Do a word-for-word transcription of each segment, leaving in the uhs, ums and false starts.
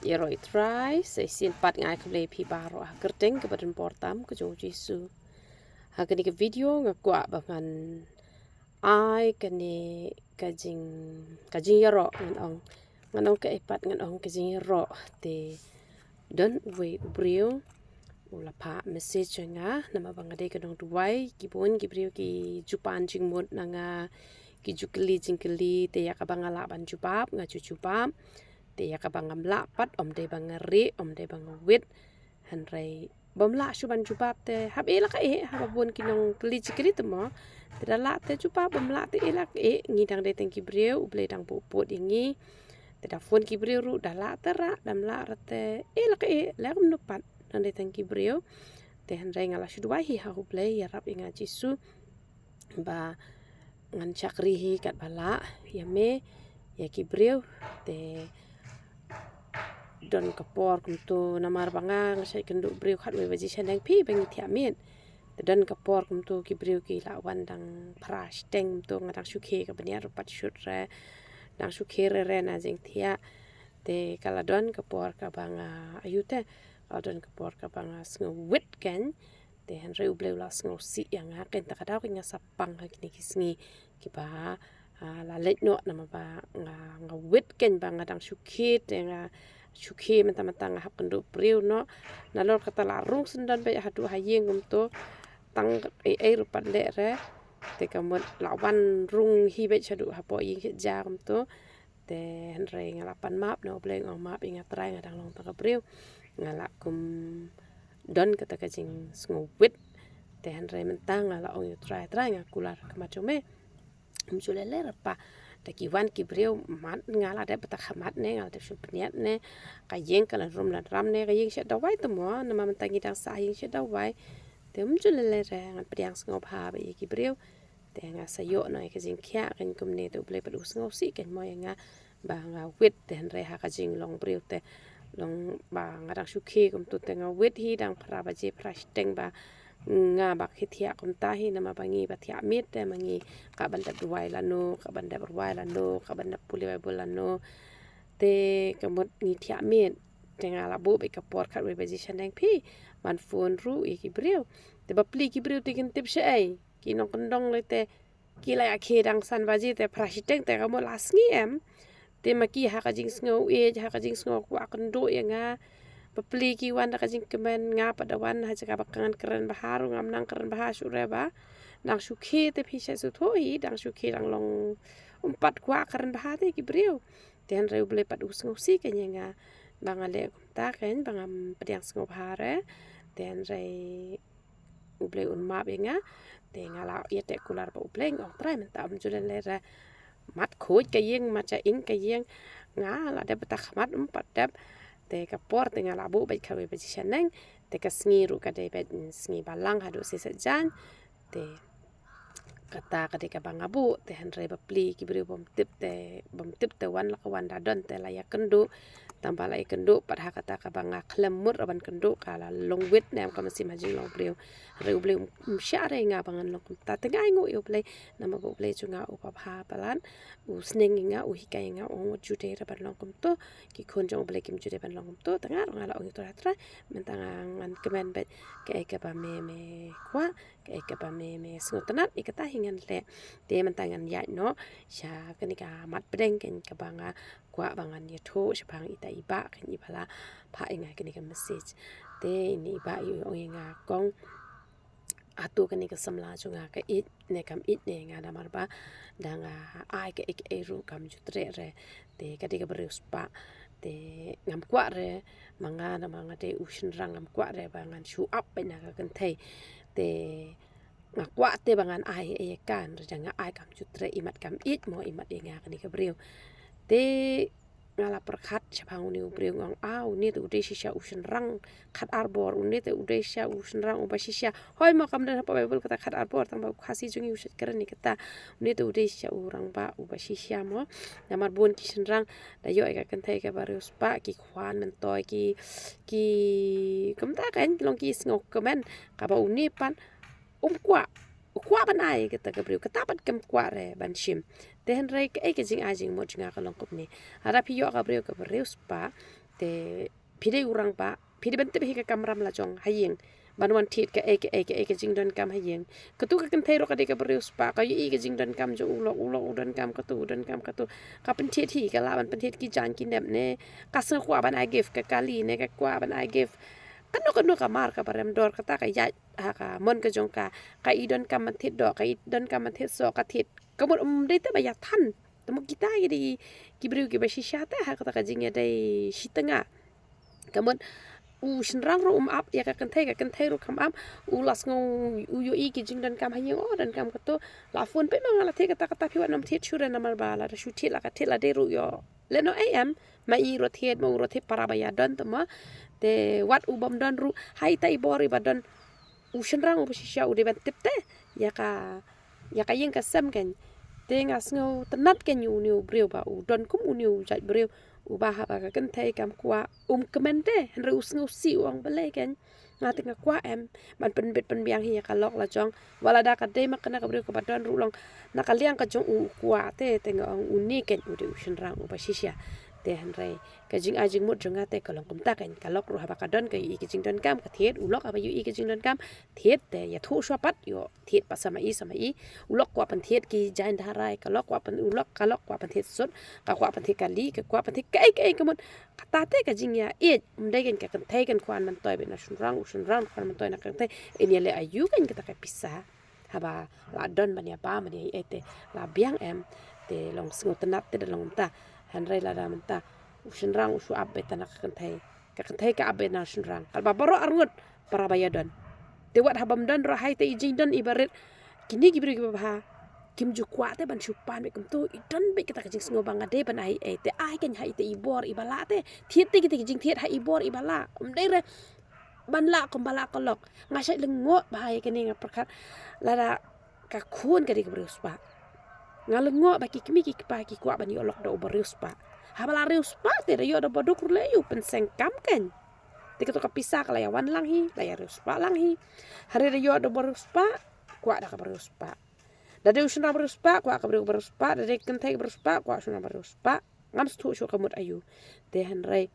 Ïaroh ïa u Trai, sa shisien pat nga ai khublei ïa phi baroh ha ka kyrteng kaba donbor tam ka jong u Jisu. Ha kane ka video nga kwah ba ngan ai kane ka jing, ka jingïaroh ngan ong. Ngan ong kaei pat, ngan ong ka jingïaroh. Te don uwei u briew u la phah message ïa nga, namar ba nga dei ka nongduwai, ki bun ki briew ki ju pan jingmut na nga, ki ju kylli jingkylli, te ïa kaba nga lah ban jubab nga ju jubab. Te ïa kaba ngam lah pat, ym dei ba nga rieh, ym dei ba nga wit. Hynrei bym lah shuh ban jubab te hap ïeh la kaei, haba bun ki nongkylli jingkylli te mo. Te da lah te jubab, bym lah te ïeh la kaei, ngi dang dei tang ki briew, U Blei dang buh pud ïa ngi. Te da phone ki briew ruh, da lah te rah, dam lah rah te ïeh la kaei, leh kumno pat, dang dei tang ki briew. Te hynrei nga la shu duwai hi ha U Blei, ïarap ïa nga Jisu ba ngan shakri hi katba lah ïa me, ïa ki briew. Te don ka por kumto, namar ba nga, nga shait kynduh briew khatwei baje shaneng phi ba ngi thiah miet. Te don ka por kumto ki briew ki la wan dang phra shiteng kumto, nga dang shu khie, ka bniat ruh pat shut re, dang shu khie re re na jingthiah. Te ka la don ka por kaba nga, ayu te, ka la don ka por kaba nga sngew wit kein. Te hynrei U Blei u la sngewsih ïa nga, kein ta ka daw kein nga sa pang ha kine ki sngi kiba, ah, la leit noh, namar ba nga, nga wit kein ba nga dang shu khie, te nga shu khie mynta mynta nga hap kynduh briew noh. Nalor kata la rung syndon beit haduh ha ïing kumto, tang ei ei ruh pat leh re. Te ka mut la wan rung hi beit shaduh hapoh ïing sha ja kumto. Te hynrei nga la pan map na U Blei, nga ong map ïa nga Trai, nga dang long tang ka briew, nga la kum don kata ka jingsngew wit. Te hynrei mynta nga la ong ïa U Trai, Trai, nga kular ha khmat jong me, ym ju leh leh re pa. Te ki wan ki briew, mat nga la dep bata khmat ne, nga la dep shu bniat ne, ka ïing ka lynrum lynram ne, ka ïing shet dawai te mo, namar mynta ngi dang sah ha ïing shet dawai. Te ym ju leh leh re, ngan pdiang sngewbha bha ïa ki briew. Te nga sa ïoh noh ïa ka jingkhiah kein kumne, te U Blei pat u sngewsih kein mo ïa nga ba nga wit. Te hynrei ha ka jinglong briew te long ba nga dang shu khie kumto te nga wit hi, dang phra baje phra shiteng ba nga ba khie thiah kumta hi, namar ba ngi ba thiah miet te ma ngi ka ban dep duwai lano, ka ban dep rwai lano, ka ban dep pule Baibl lano. Te ka mut ngi thiah miet. Te nga la buh beit ka por khatwei baje shaneng phi, ban phone ruh ïa ki briew. Te bapli ki briew te kin tip shaei, ki nongkyndong lei te ki la ïa khie dang san baje te phra shiteng te ka mut la sngi em. Te ma ki ha ka jingsngew ïeit, ha ka jingsngew kwah kynduh ïa nga. Bapli ki wan da ka jingkmen, nga pat da wan ha jaka ba ka ngan kren bha ruh ngam nang kren bha shuh re ba. Dang shu khie te phi shait sngewthuh hi, dang shu khie dang long, ym pat kwah kren bha te ki briew. Te hynrei U Blei pat u sngewsih kein ïa nga ba nga leh kumta kein, ba ngam pdiang sngewbha re. Te hynrei U Blei un map ïa nga. Te nga la ïateh kular bad U Blei, nga ong Trai mynta ym ju leh leh re. Mat khuid ka ïing, mat sha ing ka ïing. Nga la dep bata khmat, ym pat dep. Te ka por te nga la buh beit khatwei baje shaneng. Te ka sngi ruh ka dei beit sngi Balang haduh shi Saitjaiñ. Te kata ka dei kaba nga buh, te hynrei bapli ki briew bym tip te, bym tip te wan la ka wan da don te la ïa kynduh. Tang ba la ïa kynduh pat ha kata kaba nga khlem mut ra ban kynduh, ka la long wit ne em ka mynsiem ha jinglong briew. Hynrei U Blei um, um shah re nga ba ngan long kumta, te nga ainguh ïa U Blei, namar ba U Blei jong nga u babha palat, u sneng ïa nga, u hikai ïa nga, u ong wat ju dei re ban long kumto, ki khun jong U Blei kim ju dei ban long kumto. Te nga ruh nga la ong ïa U Trai, Trai, mynta nga ngan kmen beit kaei kaba me, me kwah, kaei kaba me, me sngewtynnat, ïa kata hi ngan leh. Te mynta ngan ïaid noh sha kane ka mat pdeng kein kaba nga kwah ba ngan ïathuh shaphang ita i bah kein iba la phah ïa nga kane ka message. Te ine i bah i ong ïa nga, Kong, hato kane ka samla jong nga ka ïeit ne kam ïeit ne ïa nga, namar ba dang, ah, ai kaei kaei ruh kam ju treh re. Te ka dei kaba riewspah. Te ngam kwah re ma nga, namar nga dei u shynrang, ngam kwah re ba ngan shu ap beit na ka kynthei. Te nga kwah te ba ngan ai ei ei ïa ka, hynrei da nga ai kam ju treh, imat kam ïeit mo, imat ïa nga kane ka briew. Te nga la pyrkhat shaphang une u briew, nga ong, ah, une te u dei shisha u shynrang khat ar bor, une te u dei shisha u shynrang uba shisha. Hooid mo, kam don hapoh Baibl kata khat ar bor, tang ba u Khasi jong ngi u shait kren ïa kata. Une te u dei shisha u rangbah uba shisha mo. Namar bun ki shynrang da ïoh ïa ka kynthei kaba riewspah, ki khwan myntoi, ki, ki, kumta kein, ki long ki sngewkmen. Kaba une pat um kwah, u kwah ban ai kata ka briew, kata pat kam kwah re ban shim. Te hynrei kaei ka jingai jingmut jong nga ka long kumne. Lada phi ïoh ka briew kaba riewspah, Te phi dei u rangbah, phi dei ban tip hi ka kamram la jong ha ïing, ban wan thied kaei kaei kaei ka jingdonkam ha ïing. Katu ka kynthei ruh ka dei ka briew spah, ka ïohi ka jingdonkam jong u lok, u lok u donkam katu, u donkam katu. Ka pynthied hi, ka lah ban pynthied ki jaiñ ki nep ne ka sngew kwah ban ai gift, ka kali ne ka kwah ban ai gift. Kano kano ka mar kaba rem dor, kata ka ïaid ha ka mon ka jong ka. Ka i donkam ban thied doh, ka i donkam ban thied soh, ka thied. Ka mut ym dei te ba ïathan. Te mut kita ki dei ki briew kiba shisha te ha kata ka jingïadei shitnga. Ka mut u shynrang ruh um ap ïa ka kynthei, ka kynthei ruh kam ap. U la sngew u ïohi ki jingdonkam ha ïing, oh, donkam katu. La phone peit ma nga, la thied kata kata, phi wat nym thied shuh re, namar ba lada shu thied la ka thied, la dei ruh ïoh lehnohei em. Ma i ruh thied, ma u ruh thied, para ba ïadon te ma. Te wat u bym don ruh, ha ita i bor iba don, u shynrang uba shisha u dei ban tip te ïa ka, ïa ka ïing ka sem kein. Te nga sngewtynnat kein ïa une u briew ba u don kum une u jait briew, uba haba ka kynthei kam kwah, um kmen te, hynrei u sngewsih, u ong, balei kein, nga te nga kwah em ban pynbit pynbiang hi ïa ka lok la jong. Wat lada ka dei ma kane ka briew kaba don ruh long, na ka liang ka jong u, u kwah te, te nga ong une kein u dei u shynrang uba shisha. Te hynrei ka jingai jingmut jong nga te ka long kumta kein. Ka lok ruh haba ka don ka ïohi ka jingdonkam, ka thied. U lok haba ïohi ka jingdonkam, thied. Te ïathuh shuwa pat, ïoh thied pat sa ma i, sa ma i. U lok kwah pynthied ki jaiñ dharai, ka lok kwah pyn, u lok, ka lok kwah pynthied sut, ka kwah pynthied kali, ka kwah pynthied kaei kaei, ka mut kata te ka jingïaieit. Ym dei kein ka kynthei kan khwan myntoi beit na shynrang, u shynrang khwan myntoi na ka kynthei. Yn ïaleh aïu kein kata ka pisa? Haba la don ban ïa bam ban ïa ïeit te la biang em? Te long sngewtynnat te da long mynta. Hynrei lada mynta u shynrang u shu ap beit na ka kynthei, ka kynthei ka ap beit na u shynrang, katba baroh arngut para ba ïadon. Te wat haba ym don ruh, ha ita i jingdon iba rit, kine ki briew kiba bha kim ju kwah te ban shu pan beit kumto. I don beit kata ka jingsngew ba nga dei ban ai ei, te ai kein ha ita i bor iba lah te. Thied te kita ki jingthied ha i bor iba lah. Ym dei re ban lah kumba lah ka lok. Nga shait lyngngoh bha ïa kane, nga pyrkhat lada ka khun ka dei ka briew spah. Nga lyngngoh ba ki kmie ki kpa ki kwah ban ïoh lok da uba riewspah. Haba la riewspah te da ïoh da uba duk ruh lei, u pynseng kam kein. Te kato ka pisa ka la ïa wan lang hi, la ïa riewspah lang hi. Hynrei da ïoh da uba riewspah, kwah da kaba riewspah. Da dei u shynrang ba riewspah, kwah ka briew ba riewspah. Da dei ka kynthei ba riewspah, kwah u shynrang ba riewspah. Ngam sngewthuh shuh ka mut aïu. Te hynrei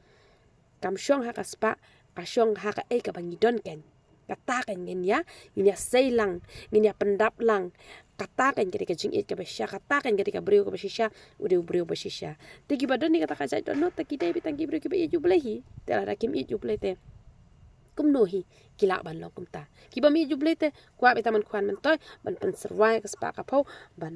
kam shong ha ka spah, ka shong ha kaei kaba ngi don kein. Kata kein ngin ïa, ngin ïa sei lang, ngin ïa pyndap lang. Kata kein ka dei ka jingïeit kaba shisha, kata kein ka dei ka briew kaba shisha, u dei u briew ba shisha. Te kiba don ïa kata ka jait dohnud te ki dei beit tang ki briew kiba ïeit U Blei hi. Te lada kim ïeit U Blei te kumno hi ki lah ban long kumta? Ki bym ïeit U Blei te kwah beit tang ban khwan myntoi, ban pynsyrwa ïa ka spah ka phew, ban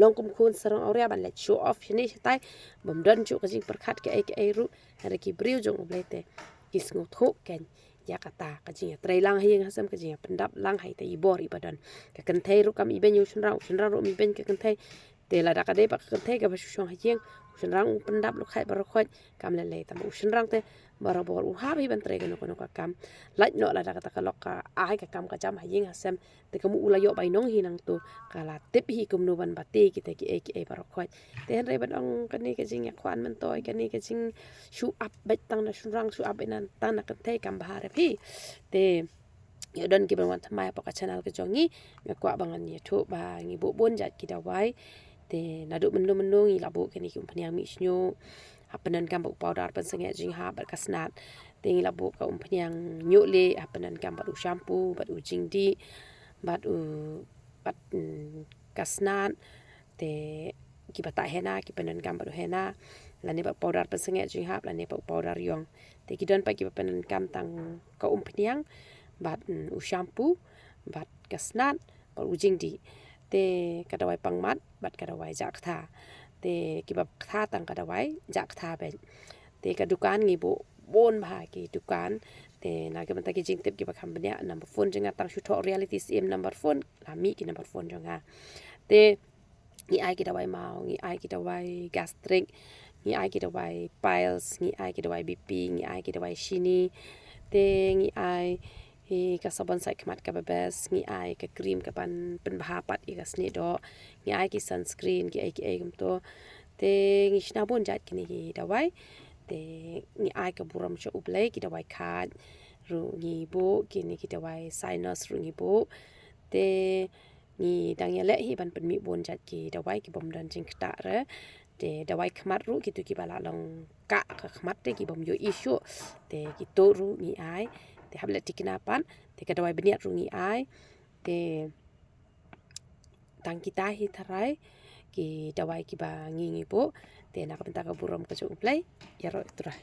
long kum khun sarong awria, ban leit show off shane shatai, bym don shuh ka jingpyrkhat kaei kaei ruh. Hynrei ki briew jong U Blei te ki sngewthuh kein ïa kata ka jingïatreilang ha ïing ha sem, ka jingïapyndap lang ha ita i bor iba don. Ka kynthei ruh kam ibeiñ ïa u shynrang, u shynrang ruh um ibeiñ ka kynthei. Te lada ka dei pat ka kynthei kaba shu shong ha ïing, u shynrang u pyndap lukhaid baroh khoit, kam lei lei. Tangba u shynrang te barabor u hap hi ban trei kano kano ka kam. Lait noh lada kata ka lok ka ai ka kam ka jam ha ïing ha sem, te ka mut u la ïoh bainong hi nangto, ka la tip hi kumno ban bate kita kiei kiei baroh khoit. Te hynrei ban ong kane ka jingïakhwan myntoi, kane ka jingshu ap beit tang na shynrang, shu ap beit na tang na kynthei, kam bha rep hi. Te ïoh don kiban wan thymmai hapoh ka channel ka jong ngi, nga kwah ba ngan ïathuh ba ngi buh bun jait ki dawai. Te naduh mynno mynno ngi la buh kine ki umphniang mih shñiuh, hap pyndonkam bad u powder pynsangeh jinghap bad ka snat. Te ngi la buh ka umphniang ñiuh lieh, hap pyndonkam bad u shampoo bad u jingdih bad u, bad, mm, ka snat. Te kiba tah henna ki pyndonkam bad u henna, lane bad powder pynsangeh jinghap, lane bad u powder ïong. Te ki don pat kiba pyndonkam tang ka umphniang bad, mm, u shampoo bad ka snat bad u jingdih. Te ka dawai pangmat bad ka dawai jah ktha. Te kiba ktha tang ka dawai jah ktha beit. Te ka dukan ngi buh bun bha ki dukan. Te na ka bynta ki jingtip kiba kham bniah, number phone jong nga tang shu thoh Reality Syiem number phone, la mih ki number phone jong nga. Te ngi ai ki dawai maw, ngi ai ki dawai gastric, ngi ai ki dawai piles, ngi ai ki dawai B P, ngi ai ki dawai shini. Te ngi ai hi ka sabon sait khmat kaba best, ngi ai ka cream kaban pynbha pat ïa ka snieh doh, ngi ai ki sunscreen, kiei kiei kumto. Te ngi shna bun jait kine ki dawai. Te ngi ai ka burom sha U Blei, ki dawai khad ruh ngi buh, kine ki dawai sinus ruh ngi buh. Te ngi dang ïaleh hi ban pynmih bun jait ki dawai ki bym don jingktah re. Te dawai khmat ruh, kitu kiba la long kah ka khmat te ki bym ïohi shuh, te kitu ruh ngi ai. Te hap leh tikna pat, te ka dawai bniat ruh ngi ai. Te tang kita hi tharai ki dawai kiba ngi ngi buh. Te na ka bynta ka burom ka jong U Blei, ïaroh Trai.